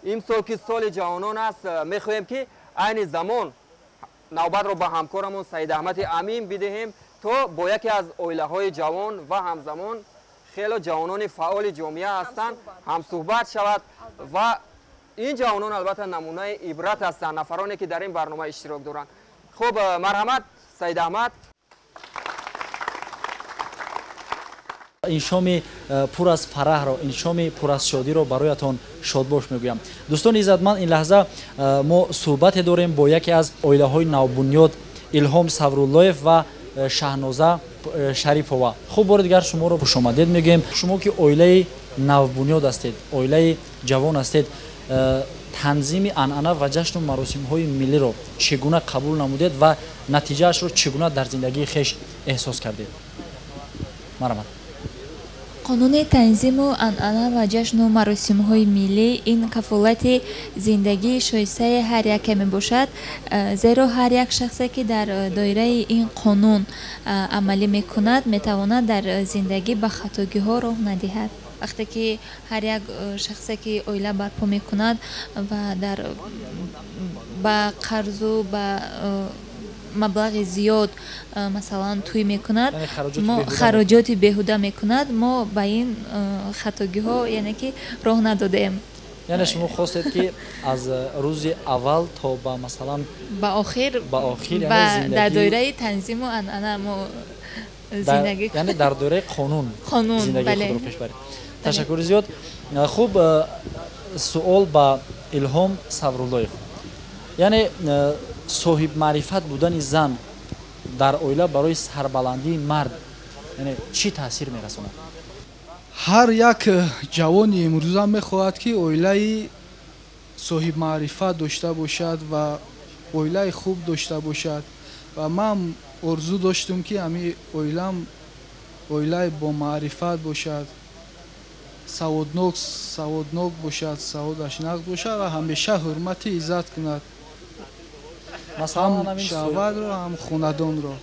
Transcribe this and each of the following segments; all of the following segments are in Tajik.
Имсол ки соли ҷавонон аст, мехоҳем ки айни замон навбатро ба ҳамкорамон Саид Аҳмади Амин бидиҳем, то бо яке аз оилаҳои ҷавон ва ҳамзамон хело ҷавонони фаъоли ҷомеа ҳастанд ҳамсуҳбат шавад. Ва ин ҷавонон албатта намунаи ибрат ҳастанд, нафароне ки дар ин барнома иштирок доранд. Хуб, марҳамат Саид Аҳмад. Ин шоми пур аз фараҳро, ин шоми пур аз шодиро бароятон шодбош мегӯям. Дӯстони иззатманд, ин лаҳза мо суҳбате дорем бо яке аз оилаҳои навбунёд Илҳом Савруллоев ва Шаҳноза Шарипова. Хуб, бори дигар шуморо хушомадед мегӯем. Шумо ки оилаи навбунёд ҳастед, оилаи ҷавон ҳастед, танзими анъана ва ҷашну маросимҳои миллиро чӣ гуна қабул намудед ва натиҷаашро чӣ гуна дар зиндагии хеш эҳсос кардед? Марҳамат. Қонуни танзиму анъана ва ҷашну маросимҳои миллӣ ин кафолати зиндагии шоистаи ҳар яке мебошад, зеро ҳар як шахсе ки дар доираи ин қонун амалӣ мекунад, метавонад дар зиндагӣ ба хатогиҳо роҳ надиҳад. Вақте ки ҳар як шахсе ки оила барпо мекунад ва дар ба қарзу ба маблағи зиёд масалан тӯй мекунад, мо хароҷоти беҳуда мекунад, мо ба ин хатогиҳо яъне ки роҳ надодем. Яъне шумо хостед ки аз рӯзи аввал то ба масалан ба охир, ба охир дар доираи танзиму анъана мо зиндагӣ, яъне дар доираи қонун зиндагии худро пеш баред. Ташаккури зиёд. Хуб, суол ба Илҳом Савруллоев. Яъне соҳибмаърифат будани зан дар оила барои сарбаландии мард яъне чӣ таъсир мерасонад? Ҳар як ҷавони имрӯза мехоҳад ки оилаи соҳибмаърифат дошта бошад ва оилаи хуб дошта бошад. Ва ман орзу доштум ки ҳамин оилам оилаи бомаърифат бошад, саводнок бошад, саводаш нағз бошад ва ҳамеша ҳурмати иззат кунад, ҳам шавҳарро, ҳам хонадонро.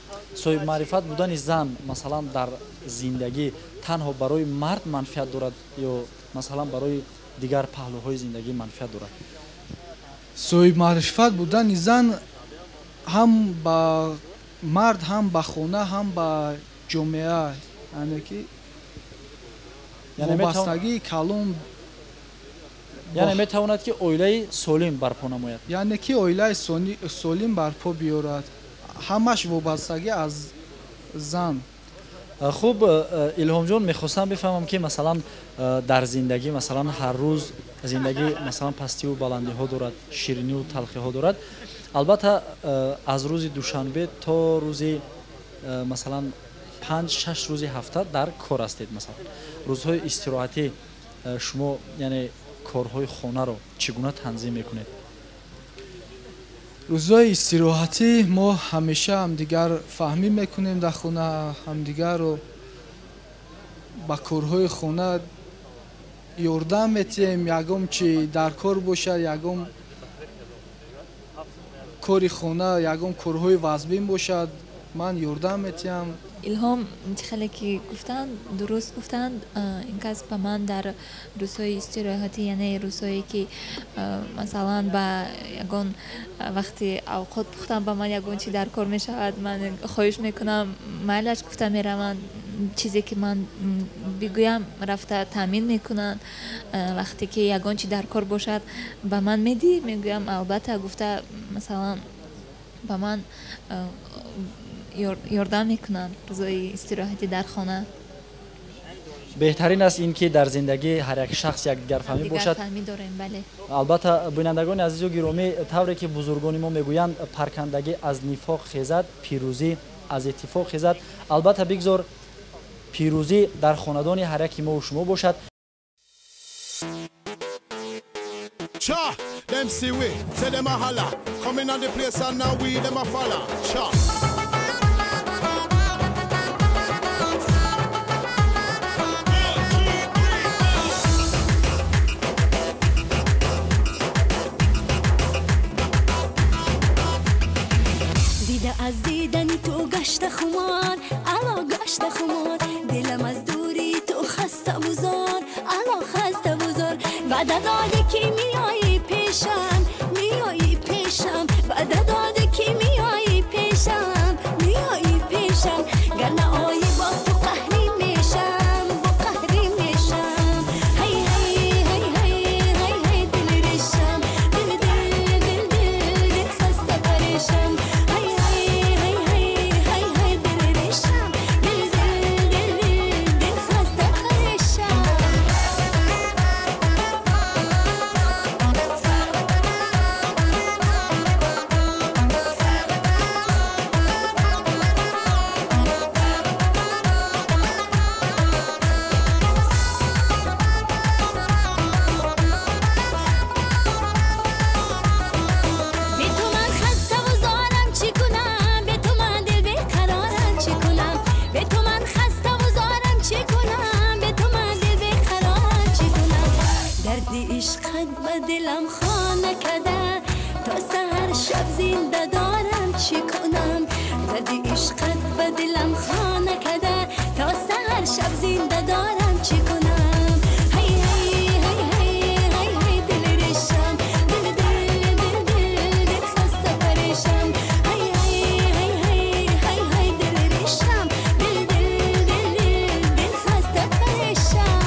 Соҳибмаърифат будани зан масалан дар зиндагӣ танҳо барои мард манфиат дорад ё масалан барои дигар паҳлӯҳои зиндагӣ манфиат дорад? Соҳибмаърифат будани зан ҳам ба мард, ҳам ба хона, ҳам ба ҷомеа, яъне ки вобастагии калон, яъне метавонад ки оилаи солим барпо намояд, яъне ки оилаи солим барпо биёрад. Ҳамаш вобастагӣ аз зан. Хуб, Илҳомҷон, мехостам бифаҳмам ки масалан дар зиндагӣ масалан ҳар рӯз зиндагӣ масалан пастиву баландиҳо дорад, шириниву талхиҳо дорад. Албатта аз рӯзи душанбе то рӯзи масалан 5-6 рӯзи ҳафта дар кор ҳастед. Масалан рӯзҳои истироҳатӣ шумо яъне корҳои хонаро чӣ гуна танзим мекунед? Рӯзҳои истироҳатӣ мо ҳамеша ҳамдигар фаҳмӣ мекунем дар хона, ҳамдигарро ба корҳои хона ёрдам метиҳем. Ягон чи дар кор бошад, ягон кори хона, ягон корҳои вазбин бошад, ман ёрдам метиҳам. Илҳом чӣ хеле ки гуфтанд, дуруст гуфтанд. Ин кас ба ман дар рӯзҳои истироҳатӣ, яъне рӯзҳое ки масалан ба ягон вақти авқот пухтан ба ман ягон чи дар кор мешавад, ман хоҳиш мекунам, майлаш гуфта мераванд, чизе ки ман бигӯям рафта таъмин мекунанд. Вақте ки ягон чи дар кор бошад ба ман медиҳӣ, мегӯям албатта гуфта масалан ба ман ёрдам мекунанд рӯзҳои истироҳатӣ дар хона. Беҳтарин аст ин ки дар зиндагӣ ҳар як шахс якдигарфаҳмӣ бошад. Фаҳмӣ дорем, бале. Албатта бинандагони азизу гиромӣ, тавре ки бузургони мо мегӯянд, паркандагӣ аз нифоқ хезад, пирӯзӣ аз иттифоқ хезад. Албатта бигзор пирӯзӣ дар хонадони ҳар яки мову шумо бошад. Cha, them see we, say them a holla. Come in on the place and now we them a follow. Cha. از دیدن تو گشت خمار، الا گشت خمار، دلم از دوری تو خسته و زار، الا خسته و زار. وعده دادی که میایی پیشم میایی پیشم وعده داده که میایی پیشم میایی پیشم گر نه آیی با تو قهری میشم با قهری میشم هی هی هی هی هی هی دل ریشم دل دل دل دل دل خسته پریشم هی هی هی هی هی هی دل ریشم دل دل دل دل دل خسته پریشم. به تو من خسته و زارم چی کنم به تو من دل بیقرارم چی کنم به تو من خسته و زارم چی کنم به تو من دل بیقرارم چی کنم درد عشقت به دلم خانه کده تا سحر شب زنده دارم چی کنم درد عشقت به دلم خانه کده تا سحر شب زنده دارم چی کنم هی هی هی هی هی هی دل ریشم دل دل دل دل دل خسته پریشم هی هی هی هی هی هی دل ریشم دل دل دل دل دل خسته پریشم.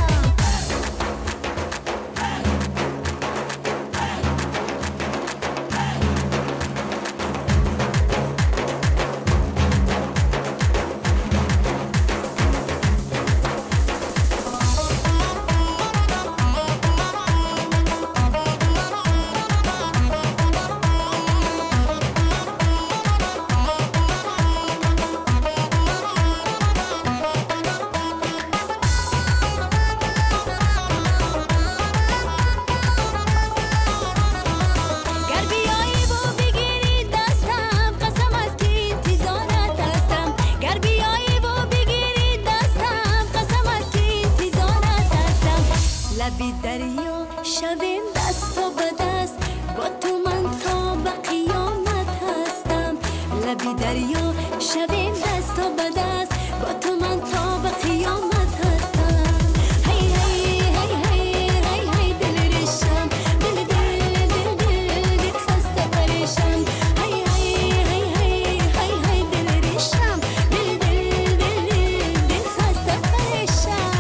گر بیایی و بگیری دستم قسم است که انتظارت هستم گر بیایی و بگیری دستم قسم است که انتظارت هستم لبی دریا شویم دست تا به دست با تو من تا به قیامت هستم لبی دریا شویم دست تا به دست با تو من تا به قیامت هستم هی هی هی هی هی هی دل ریشم دل دل دل دل دل خسته پریشم هی هی هی هی هی هی دل ریشم دل دل دل دل دل خسته پریشم.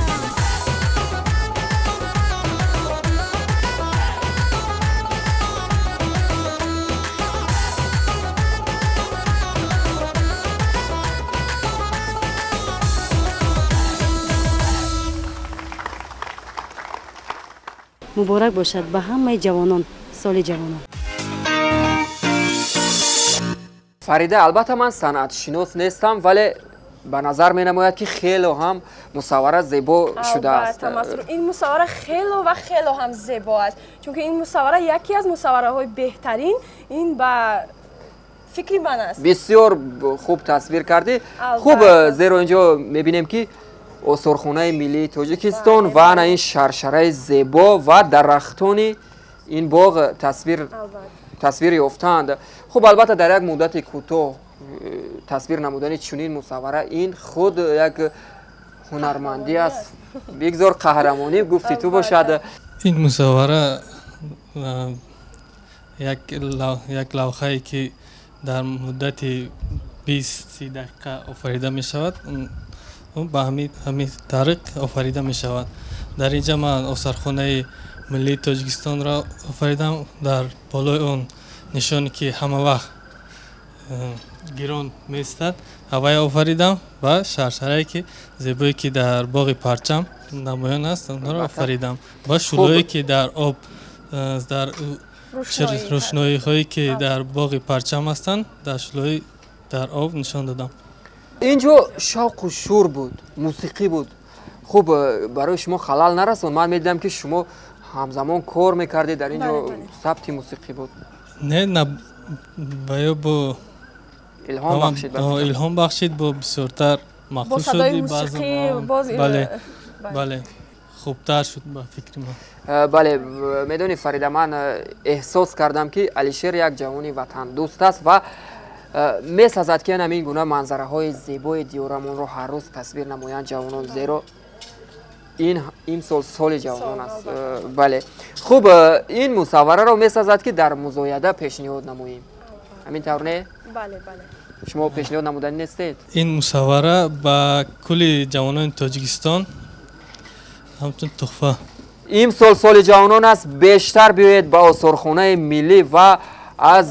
Муборак бошад ба ҳамаи ҷавонон соли ҷавонон. Фарида, албатта ман санъатшинос нестам, вале ба назар менамояд ки хело ҳам мусаввара зебо шудааст. Албатта, Масрур, ин мусаввара хело ва хело ҳам зебо аст, чунки ин мусаввара яке аз мусаввараҳои беҳтарин ин ба фикри ман аст. Бисёр хуб тасвир кардӣ. Хуб, зеро инҷо мебинем ки осорхонаи миллии Тоҷикистон ва ана ин шаршараи зебо ва дарахтони ин боғ тасвир ёфтаанд. Хуб, албатта дар як муддати кӯтоҳ тасвир намудани чунин мусаввара ин худ як ҳунармандӣ аст. Бигзор қаҳрамонӣ гуфти ту бошад. Ин мусаввара як лавҳае ки дар муддати 20-30 дақиқа офарида мешавад, ба ҳамин тариқ офарида мешавад. Дар инҷа ман осорхонаи миллии Тоҷикистонро офаридам, дар болои он нишоне ки ҳама вақт гирон меистад ҳавая офаридам ва шаршарае ки зебое ки дар боғи парчам намоён аст онҳоро офаридам ва шӯълое ки дар об дар рӯшноиҳое ки дар боғи парчам ҳастанд дар шӯълои дар об нишон додам. Инҷо шавқу шӯр буд, мусиқӣ буд. Хуб, барои шумо халал нарасонд? Ман медидам ки шумо ҳамзамон кор мекардед, дар инҷо сабти мусиқӣ буд. Не, на, ба ё бо илҳом бахшид, илҳом бахшид, бо бисёртар мақбул Бо садои мусиқӣ боз бале, бале, хубтар шуд ба фикри ман. Бале, медонӣ Фарида, ман эҳсос кардам ки Алишер як ҷавони ватандӯст аст ва месазад ки ҳамин гуна манзараҳои зебои диёрамонро ҳар рӯз тасвир намоянд ҷавонон, зеро Ин имсол соли ҷавонон аст. Бале. Хуб, ин мусаввараро месазад, ки дар музояда пешниҳод намоем. Ҳамин тавр не? Бале, бале. Шумо пешниҳод намуданӣ нестед? Ин мусаввара ба кулли ҷавонони Тоҷикистон ҳамчун туҳфа. Имсол соли ҷавонон аст. Бештар биёед ба осорхонаи миллӣ ва аз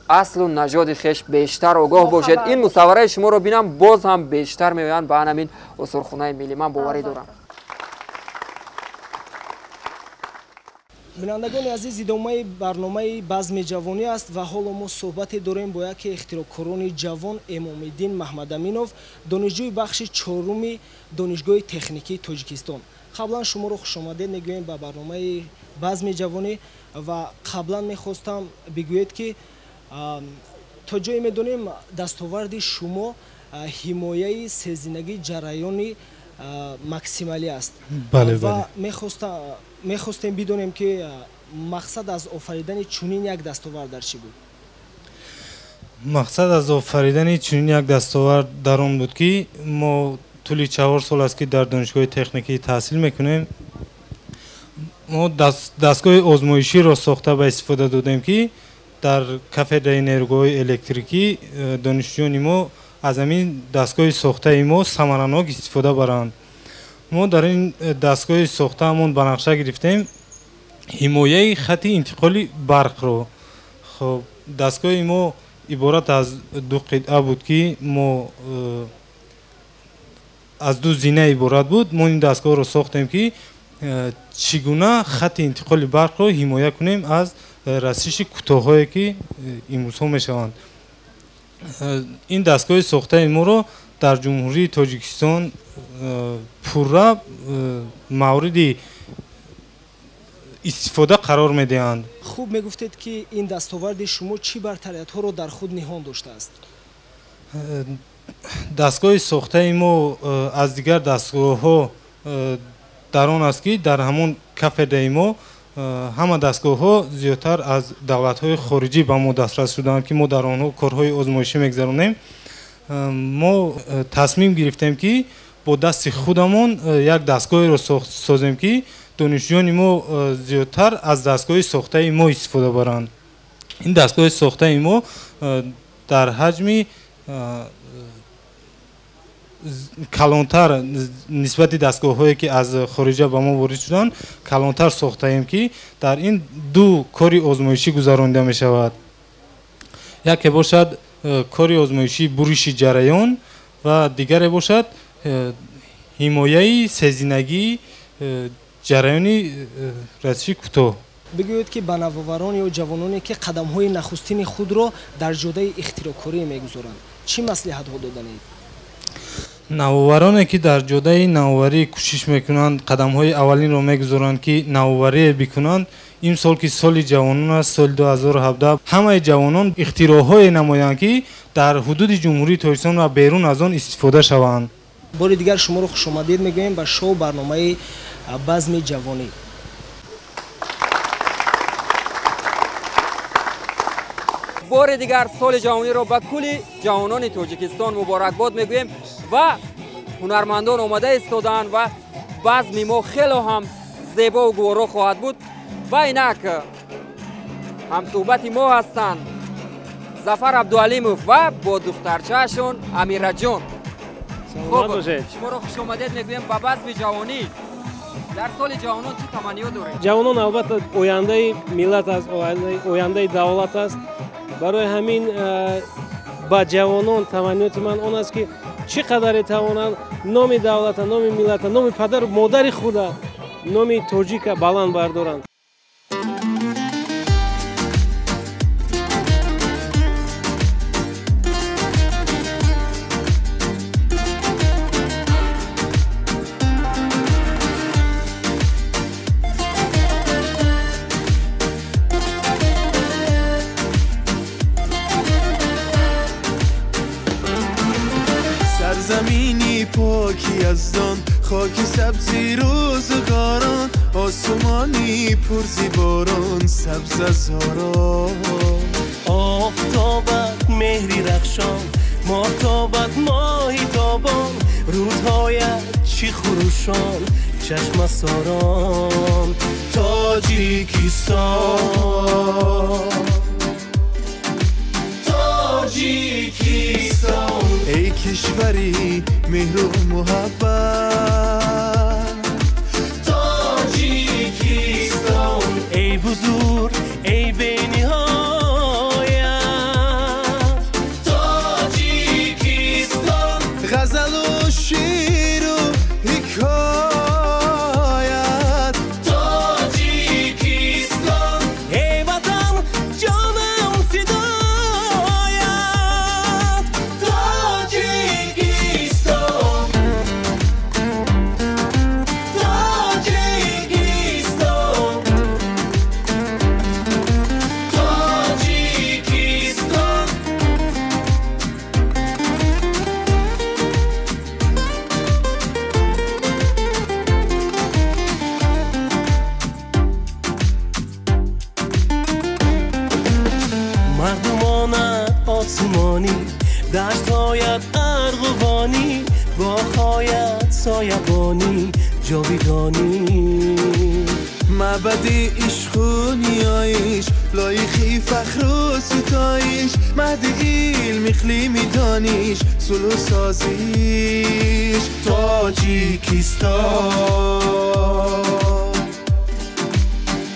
аслу нажоди хеш бештар огоҳ бошед. Ин мусаввараи шуморо бинам, боз ҳам бештар меоянд ба ҳамин осорхонаи миллӣ. Ман боварӣ дорам. Бинандагони азиз, идомаи барномаи базми ҷавонӣ аст ва ҳоло мо суҳбате дорем бо яке ихтироъкорони ҷавон Эмомиддин Маҳмадаминов, донишҷӯи бахши чоруми Донишгоҳи техникии Тоҷикистон. Қаблан шуморо хушомадед мегӯем ба барномаи базми ҷавонӣ ва қаблан мехостам бигӯед, ки то ҷое медонем, дастоварди шумо ҳимояи сезинагии ҷараёни максималӣ аст. Бале. Мехостем бидонем, ки мақсад аз офаридани чунин як дастовард дар чӣ буд? Мақсад аз офаридани чунин як дастовард дар он буд, ки мо тӯли 4 сол аст, ки дар донишгоҳи техникӣ таҳсил мекунем. Мо дастгоҳи озмоиширо сохта ба истифода додем, ки дар кафедраи нерӯгоҳҳои электрикӣ донишҷӯёни мо аз ҳамин дастгоҳи сохтаи мо самаранок истифода баранд. Мо дар ин дастгоҳи сохтаамон ба нақша гирифтем ҳимояи хати интиқоли барқро. Хоб, дастгоҳи мо иборат аз ду қитъа буд, ки мо аз ду зина иборат буд. Мо ин дастгоҳро сохтем, ки чӣ гуна хати интиқоли барқро ҳимоя кунем аз расиши кӯтоҳҳое, ки имрӯзҳо мешаванд. Ин дастгоҳи сохтаи моро дар Ҷумҳурии Тоҷикистон пурра мавриди истифода қарор медиҳанд. Хуб, мегуфтед, ки ин дастоварди шумо чӣ бартариятҳоро дар худ ниҳон доштааст? Дастгоҳи сохтаи мо аз дигар дастгоҳҳо дар он аст, ки дар ҳамон кафедраи мо ҳама дастгоҳҳо зиёдтар аз давлатҳои хориҷӣ ба мо дастрас шуданд, ки мо дар онҳо корҳои озмоишӣ мегузаронем. Мо тасмим гирифтем, ки бо дасти худамон як дастгоҳеро созем, ки донишҷӯёни мо зиёдтар аз дастгоҳи сохтаи мо истифода баранд. Ин дастгоҳи сохтаи мо дар ҳаҷми калонтар нисбати дастгоҳҳое, ки аз хориҷа ба мо ворид шуданд, калонтар сохтаем, ки дар ин ду кори озмоишӣ гузаронида мешавад. Яке бошад кори озмоишии буриши ҷараён ва дигаре бошад ҳимояи сезинагии ҷараёни расиши кӯтоҳ. Бигӯед, ки ба навоварон ё ҷавононе, ки қадамҳои нахустини худро дар ҷодаи ихтироъкорӣ мегузоранд, чӣ маслиҳатҳо доданед? Навовароне, ки дар ҷодаи навоварӣ кӯшиш мекунанд, қадамҳои аввалинро мегузоранд, ки навоварие бикунанд, имсол, ки соли ҷавонон аст, соли 2017, ҳамаи ҷавонон ихтироъҳое намоянд, ки дар ҳудуди Ҷумҳурии Тоҷикистон ва берун аз он истифода шаванд. Бори дигар шуморо хушомадед мегӯем ба шоу барномаи базми ҷавонӣ. Бори дигар соли ҷавониро ба кулли ҷавонони Тоҷикистон муборакбод мегӯем ва ҳунармандон омода истодаанд ва базми мо хело ҳам зебову гуворо хоҳад буд. Ва инак ҳамсӯҳбати мо ҳастанд Зафар Абдуалимов ва бо духтарчаашон Амираҷон. Шуморо хушомадед мегӯем ба базми ҷавонӣ. Дар соли ҷавонон чӣ таманниё доред? Ҷавонон албатта ояндаи миллат аст, ояндаи давлат аст. Барои ҳамин ба ҷавонон таманниёти ман он аст, ки чӣ қадаре тавонанд номи давлата, номи миллата, номи падару модари худа, номи тоҷика баланд бардоранд. Сарзамини поки яздон, хоки сабзи рӯзгорон, осмони пурзи борон, сабзазорон. Офтобат меҳри рахшон, моҳтобат моҳи тобон, рӯдҳоят чӣ хурӯшон, Чашмасорон Тоҷикистон, Тоҷикистон. Эй кишвари меҳру муҳаббат Тоҷикистон. Эй бузург, эй бениҳоят Тоҷикистон. Ғазалу ширу ҳикоят Тоҷикистон. Эй ватан, ҷонам фидоят Тоҷикистон, Тоҷикистон, Тоҷикистон. Мардумонат осмонӣ, даштҳоят арғувонӣ, боғҳоят соябонӣ, ҷовидонӣ. Маъбади ишқу ниёиш, лоиқи фахру ситоиш, маҳди илм, иқлими дониш, сулҳу созиш. Тоҷикистон,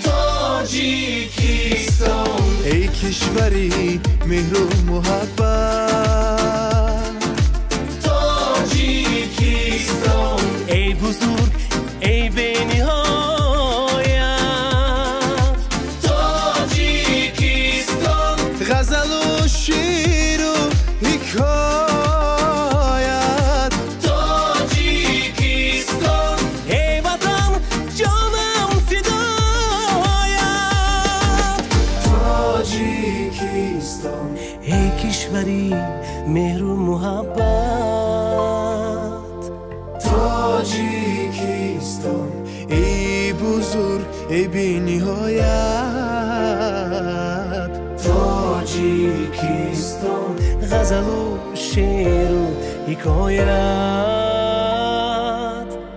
Тоҷикистон. Эй кишвари меҳру муҳаббат Тоҷикистон. Эй бузург, эй бениҳоят Тоҷикистон. Ғазалу ширу ҳикоят Тоҷикистон. Эй ватан, ҷонам фидоят Тоҷикистон. Эй кишвари меҳру муҳаббат Тоҷикистон. Эй бузург, эй бениҳоят Тоҷикистон. Ғазалу шеъру ҳикоят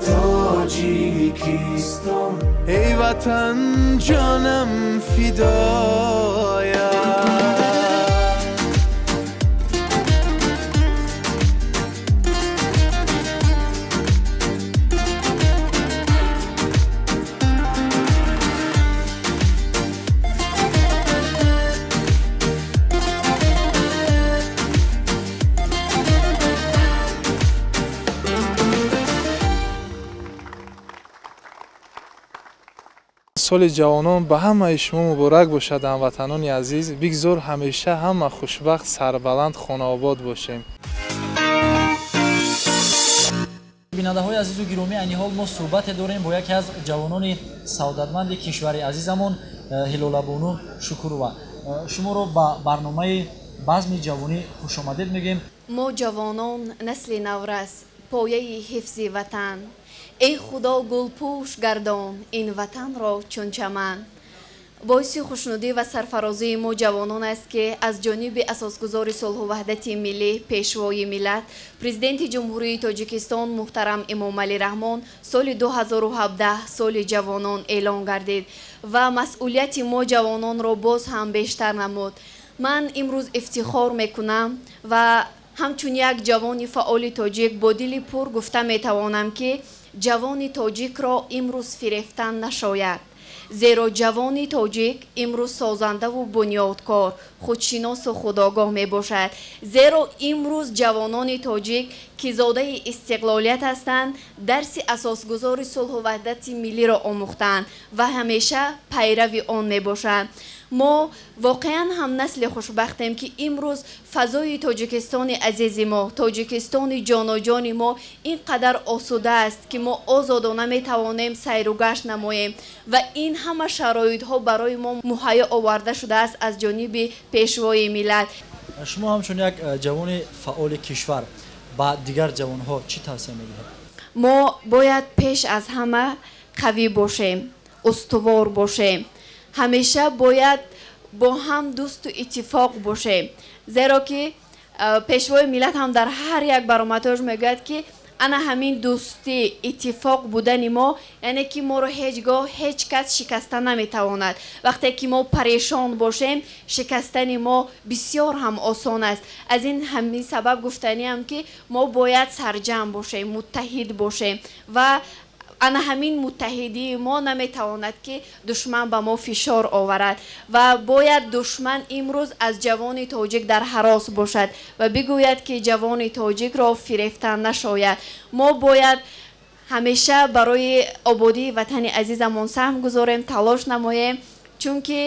Тоҷикистон. Эй ватан, ҷонам фидоят. Соли ҷавонон ба ҳамаи шумо муборак бошад, ҳамватанони азиз. Бигзор ҳамеша ҳама хушбахт, сарбаланд, хонаобод бошем. Бинандаҳои азизу гиромӣ, айни ҳол мо суҳбате дорем бо яке аз ҷавонони саодатманди кишвари азизамон, Ҳилолабону Шукурова. Шуморо ба барномаи базми ҷавонӣ хушомадед мегӯем. Мо ҷавонон, насли наврас, пояи ҳифзи ватан. Эй худо, гулпӯш гардон ин ватанро чун чаман. Боиси хушнудӣ ва сарфарозии мо ҷавонон аст, ки аз ҷониби асосгузори сулҳу ваҳдати миллӣ, пешвои миллат, президенти Ҷумҳурии Тоҷикистон муҳтарам Эмомалӣ Раҳмон соли 2017 соли ҷавонон эълон гардид ва масъулияти мо ҷавононро боз ҳам бештар намуд. Ман имрӯз ифтихор мекунам ва ҳамчун як ҷавони фаъоли тоҷик бо дили пур гуфта метавонам, ки ҷавони тоҷикро имрӯз фирефтан нашояд. Зеро ҷавони тоҷик имрӯз созандаву бунёдкор, худшиносу худогоҳ мебошад. Зеро имрӯз ҷавонони тоҷик, ки зодаи истиқлолият ҳастанд, дарси асосгузори сулҳу ваҳдати миллиро омӯхтанд ва ҳамеша пайрави он мебошанд. Мо воқеан ҳам насли хушбахтем, ки имрӯз фазои Тоҷикистони азизи мо, Тоҷикистони ҷоноҷони мо ин қадар осуда аст, ки мо озодона метавонем сайру гашт намоем ва ин ҳама шароитҳо барои мо муҳайё оварда шудааст аз ҷониби пешвои миллат. Шумо ҳамчун як ҷавони фаъоли кишвар ба дигар ҷавонҳо чӣ тавсия медиҳед? Мо бояд пеш аз ҳама қавӣ бошем, устувор бошем, ҳамеша бояд бо ҳам дӯсту иттифоқ бошем, зеро ки пешвои миллат ҳам дар ҳар як баромадҳош мегӯяд, ки Ана ҳамин дӯстӣ, иттифоқ будани мо, яъне ки моро ҳеҷ гоҳ ҳеҷ кас шикаста наметавонад. Вақте ки мо парешон бошем, шикастани мо бисёр ҳам осон аст. Аз ин ҳамин сабаб гуфтаниам, ки мо бояд сарҷамъ бошем, муттаҳид бошем ва ана ҳамин муттаҳидии мо наметавонад, ки душман ба мо фишор оварад. Ва бояд душман имрӯз аз ҷавони тоҷик дар ҳарос бошад ва бигӯяд, ки ҷавони тоҷикро фирефтан нашояд. Мо бояд ҳамеша барои ободии ватани азизамон саҳм гузорем, талош намоем, чунки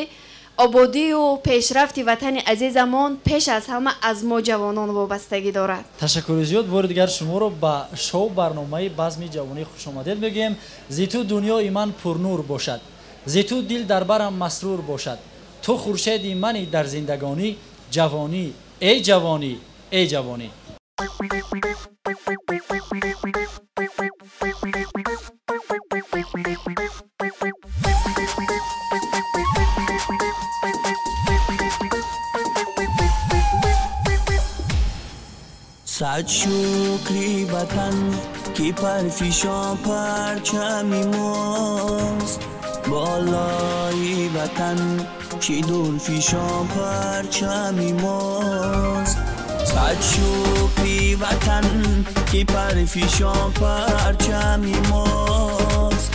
ободию пешрафти ватани азизамон пеш аз ҳама аз мо ҷавонон вобастагӣ дорад. Ташаккури зиёд. Бори дигар шуморо ба шоу барномаи базми ҷавонӣ хушомадед мегӯем. Зи ту дунёи ман пурнур бошад, зи ту дил дар барам масрур бошад, ту хуршеди мани дар зиндагонӣ, ҷавонӣ, эй ҷавонӣ, эй ҷавонӣ. Сад шукри ватан, ки парфишон парчами мост, болои ватан чӣ дурфишон парчами мост. Сад шукри ватан, ки парфишон парчами мост,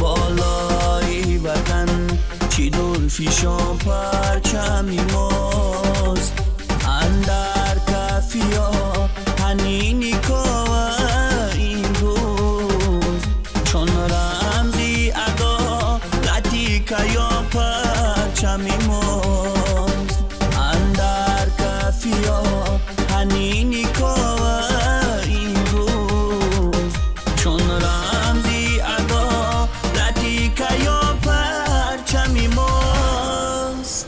болои ватан чӣ дурфишон парчами мост. Андар кафиё ҳанини кова имрӯз, чун рамзи адолати каё парчами мост. Андар кафиё ҳанини кова имрӯз, чун рамзи адолати каё парчами мост.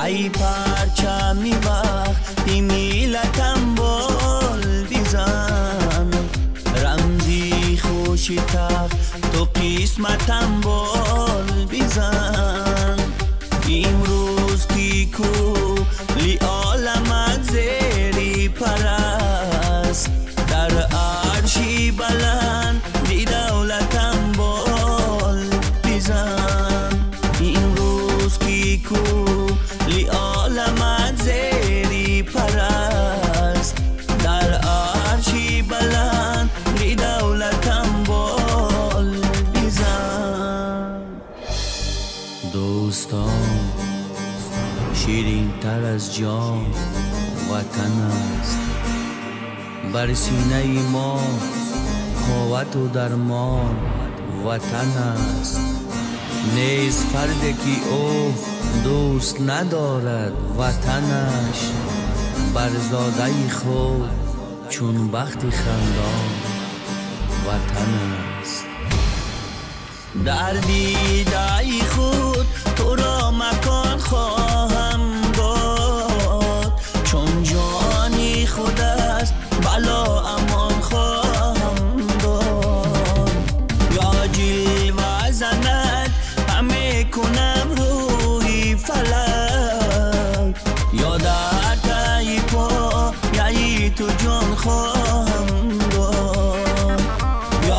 Ай парчами бахти миллатам бол бизан, рамзи хуши тахту қисматам бол бизан. Имрӯз ки кӯли оламат зери параст, дар арши баланди давлатам бол бизан. Имрӯз ки кӯли оламат зери параст, дар арши баланди давлатам бол бизан. Дӯстон, ширинтар аз ҷон ватан аст, бар синаи мо қуввату дармон ватан аст. Нест фарде ки ӯ дӯст надорад ватанаш, бар зодаи худ чун бахти хандон ватан аст. Дар дидаи худ туро макон хоҳам дод, чун ҷони худ аст бало амон хоҳам дод. Ё ҷилва занад ҳаме кунам рӯи фалак, ё дар таи пояи ту ҷон хоҳам дод.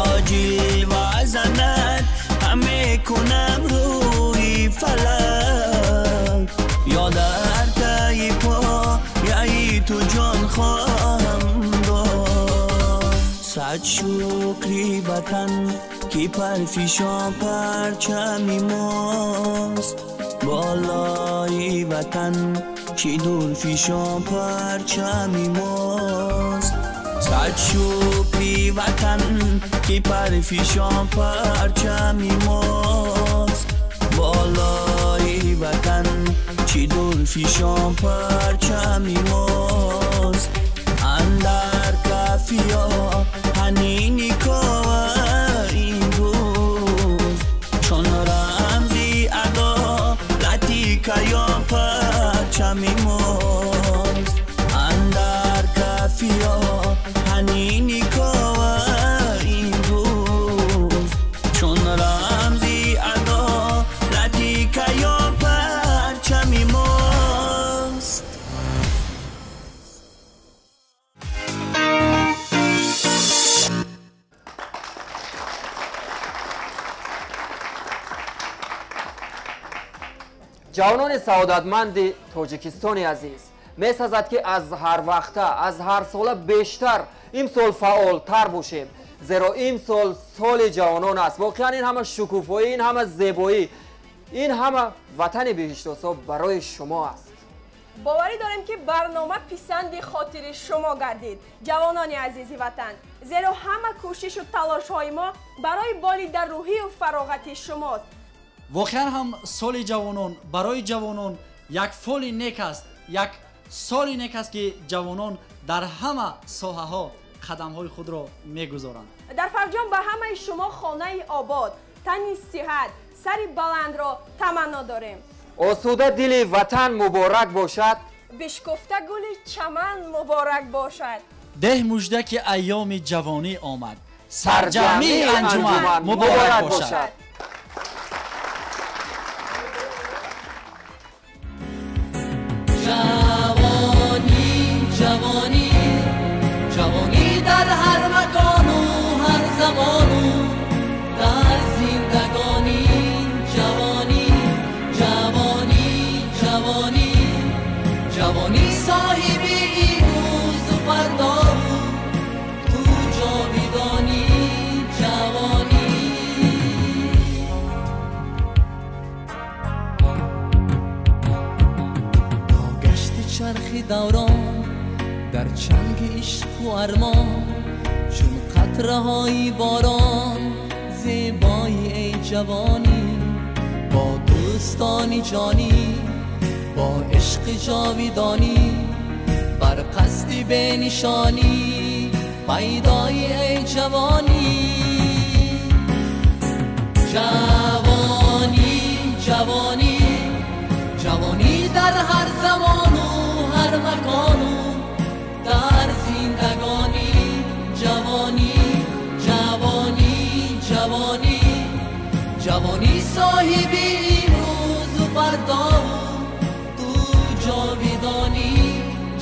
Ё ҷилва занад ҳаме кунам рӯи фалак, ё дар таи пояи ту ҷон хоҳам дод. Сад шукри ватан, ки парфишон парчами мост, болои ватан чӣ дурфишон парчами мост. Сад шукри ватан, ки парфишон парчами мост, болои ватан чӣ дурфишон парчами мост. Андар кафиё ҳанини кова имрӯз, Ҷавонони саодатманди Тоҷикистони азиз, месазад ки аз ҳар вақта, аз ҳар сола бештар имсол фаъолтар бошем, зеро имсол соли ҷавонон аст. Воқеан ин ҳама шукуфоӣ, ин ҳама зебоӣ, ин ҳама ватани биҳиштосо барои шумо аст. Боварӣ дорем ки барнома писанди хотири шумо гардид, ҷавонони азизи ватан, зеро ҳама кӯшишу талошҳои мо барои болида рӯҳию фароғати шумост. Воқеан ҳам соли ҷавонон барои ҷавонон як фоли нек аст, як соли нек аст ки ҷавонон дар ҳама соҳаҳо қадамҳои худро мегузоранд. Дар фарҷом ба ҳамаи шумо хонаи обод, тани сиҳат, сари баландро таманно дорем. Осуда дили ватан муборак бошад, бишкуфта гули чаман муборак бошад. Деҳ мужда ки айёми ҷавонӣ омад, сарҷамъи анҷуман муборак бошад. Ҷавонӣ, ҷавонӣ, ҷавонӣ дар ҳар макону ҳар замону дар зиндагонӣ. Ҷавонӣ, ҷавонӣ, ҷавонӣ, ҷавонӣ соҳиби имрӯзу фардову ту ҷовидонӣ. Ҷавонӣ гашти чархи даврон дар чанги ишқу армон, чун қатраҳои борон зебои эй ҷавонӣ, бо дӯстони ҷонӣ, бо ишқи ҷовидонӣ, бар қасди бенишонӣ пайдои эй ҷавонӣ. Ҷавонӣ, ҷавонӣ, ҷавонӣ дар ҳар замону ҳар макону дар зиндагонӣ. Ҷавонӣ, ҷавонӣ, ҷавонӣ, ҷавонӣ соҳиби имрӯзу фардову ту ҷовидонӣ.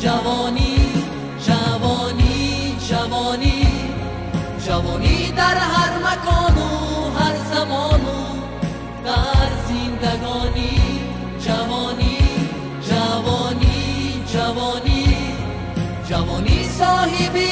Ҷавонӣ, ҷавонӣ, ҷавонӣ, ҷавонӣ дар ҳар макону ҳар замону дар зиндагонӣ. Ҷавонӣ, ҷавонӣ, ҷавонӣ, ҷавонӣ соҳиби